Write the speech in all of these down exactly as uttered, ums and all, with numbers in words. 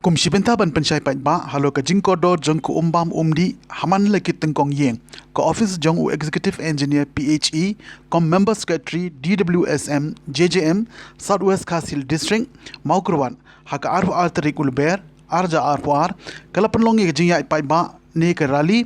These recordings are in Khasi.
Kum shi bynta ban pynshai paidbah halor ka jingkordor jong ka um bam um dih ha man la ki tyngkong ïing, ka office jong u Executive Engineer P H E, kum Member Secretary D W S M J J M South West Khasi Hills District, Mawkyrwat, ha ka arphew ar tarik u Lber, ar hajar arphew ar, ka la pynlong ïa ka jingïaid paidbah ne ka rally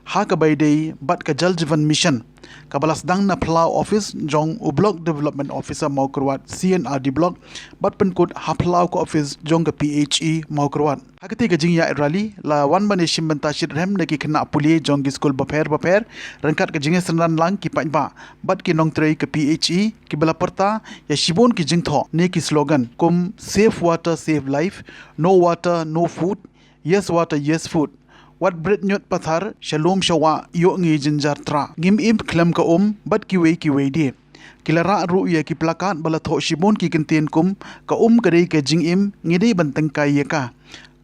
ha kaba ïadei bad ka Jal Jeevan Mission, kaba la sdang na phyllaw office jong u Block Development Officer Mawkyrwat C and R D Block, bad pynkut ha phyllaw ka office jong ka P H E Mawkyrwat. Ha katei ka jingïaid rally la wan ban ïashim bynta shitrhem na ki khynnah pule jong ki skul bapher bapher, ryngkat ka jingïasynran lang ki paidbah bad ki nongtrei ka P H E, kiba la pyrta ïa shibun ki jingthoh ne ki slogan kum Save Water, Save Life, No Water, No Food, Yes Water, Yes Food, Wat Bret Ñiut Pathar, Sha Lum Sha Wah, Ïoh Ngi Jynjar Trah, Ngim Im Khlem Ka Um, bad kiwei kiwei de. Ki la rah ruh ïa ki placard ba la thoh shibun ki kyntien kum, Ka um ka dei ka jingim, ngi dei ban tyngkai ïa ka.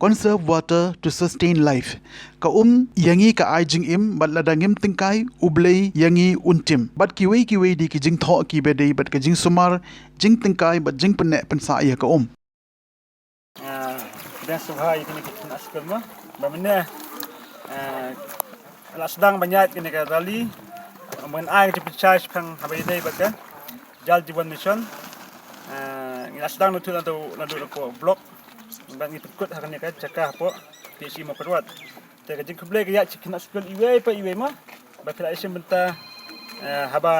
Conserve water to sustain life. Ka um ïa ngi ka ai jingim, bad lada ngim tyngkai, U Blei ïa ngi un tim. Bad kiwei kiwei de ki jingthoh kiba dei bad ka jingsumar jingtyngkai bad jingpynneh pynsah ïa ka um. Ah, best of hai kine ki khynnah skul mo. Ba mynne, ah, la sdang ban ïaid kane ka rally. Ban ai ka jingpynshai shaphang haba ïadei bad ka Jal Jeevan Mission. Ah, ngi la sdang naduh naduh naduh naduh block. Bad ngi pynkut ha kane ka jaka hapoh P H E Mawkyrwat. Te ka jingkhublei ka ïaid sha ki khynnah skul iwei pa iwei mo. Ba phi la ïashim bynta, eh, haba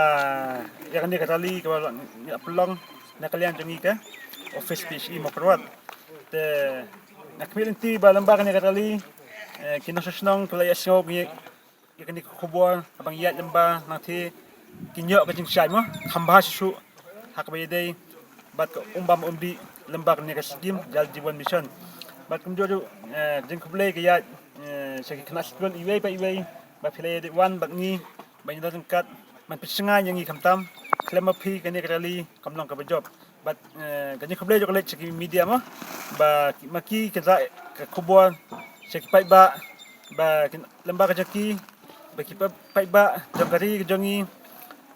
ïa kane ka rally kaba ngi la pynlong na ka liang jong ngi ka office P H E Mawkyrwat. Te nga khmih lynti ba lyngba kane ka rally, eh, ki nongshong shnong ki la ïasngew ïa, ïa kane ka khubor, haba ngi ïaid lyngba nangtei kin ïoh ka jingshai mo, kham bha shuh shuh ha kaba ïadei bad ka um bam um dih lyngba kane ka skim Jal Jeevan Mission. Bad kumjuh ruh, eh, jingkhublei ka ïaid, eh, sha ki khynnah skul iwei pa iwei ba phi la ïadei wan bad ngi, ba ngi don ryngkat ban pynshngaiñ ïa ngi khamtam, khlem ma phi kane ka rally kam long kaba jop. Bad, eh, ka jingkhublei jong ka leit sha ki media mo, ba ki, ma ki kin rah ka khubor sha ki paidbah, ba kin lyngba ka jong ki, ba ki pa-, paidbah jong ka ri ka jong ngi,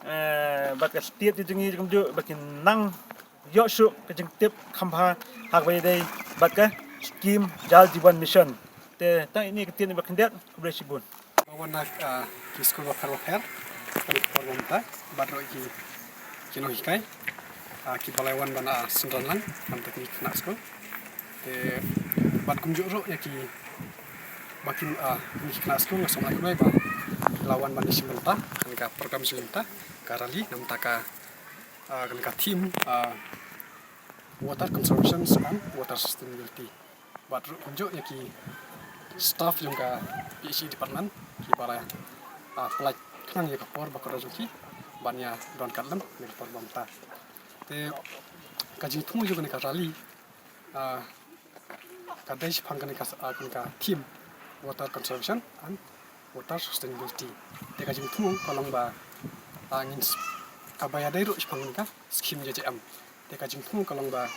eh, bad ka state ka jong ngi kumjuh, ba kin nang ïoh shuh ka jingtip kham bha ha kaba ïadei bad ka skim Jal Jeevan Mission. Te tang ine ka ktien ba khyndiat, khublei shibun. Ba wan na, ah, ki skul bapher bapher ha kane ka por mynta, bad ruh ki, ki nonghikai, ah, kiba la wan ban, ah, synran lang na bynta ki khynnah skul. Te bad kumjuh ruh ïa ki, ba kin, ah, ki khynnah skul, nga sngewbha kynmaw ba la wan ban ïashim bynta ha kane ka program shi bynta ka rally na bynta ka, ah, kane ka theme, ah, Water Conservation and Water Sustainability. Bad ruh kumjuh ïa ki staff jong ka P H E department kiba la, ah, pynlait khnang ïa ka por ba kordor jong ki ban ïa don ka lem ha kane ka por ba mynta. Te ka jingthmu jong kane ka rally, ah, ka dei shaphang kane ka, ah, kane ka theme Water Conservation and Water Sustainability. Te ka jingthmu ka long ba, ah, ngin s-, kaba ïadei ruh shaphang kane ka skim J J M. Te ka jingthmu ka long ba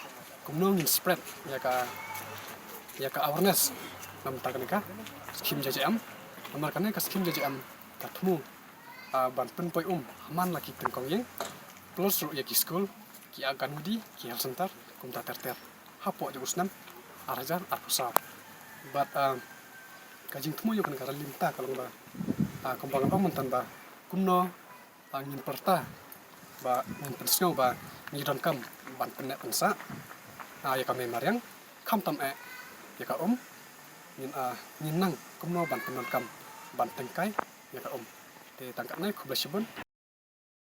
kumno ngin spread ïa ka, ïa ka awareness na bynta kane ka skim J J M. Namar kane ka skim J J M ka thmu, ah, ban pynpoi um ha man la ki tyngkong ïing, plus ruh ïa ki skul, ki Anganwadi, ki health center, kumta ter ter hapoh jong u snem ar hajar arphew saw. Bad, ah, ka jingthmu jong kane ka rally mynta ka long ba, ah, kumba nga la ong mynta ba kumno, ah, ngin pyrta ba ngin pynsngew ba ngi donkam ban pynneh pynsah, ah, ïa ka mei mariang, khamtam eh ïa ka um, ngin, ah, ngin nang kumno ban pyndonkam ban tyngkai ïa ka um. Te tang katne, khublei shibun.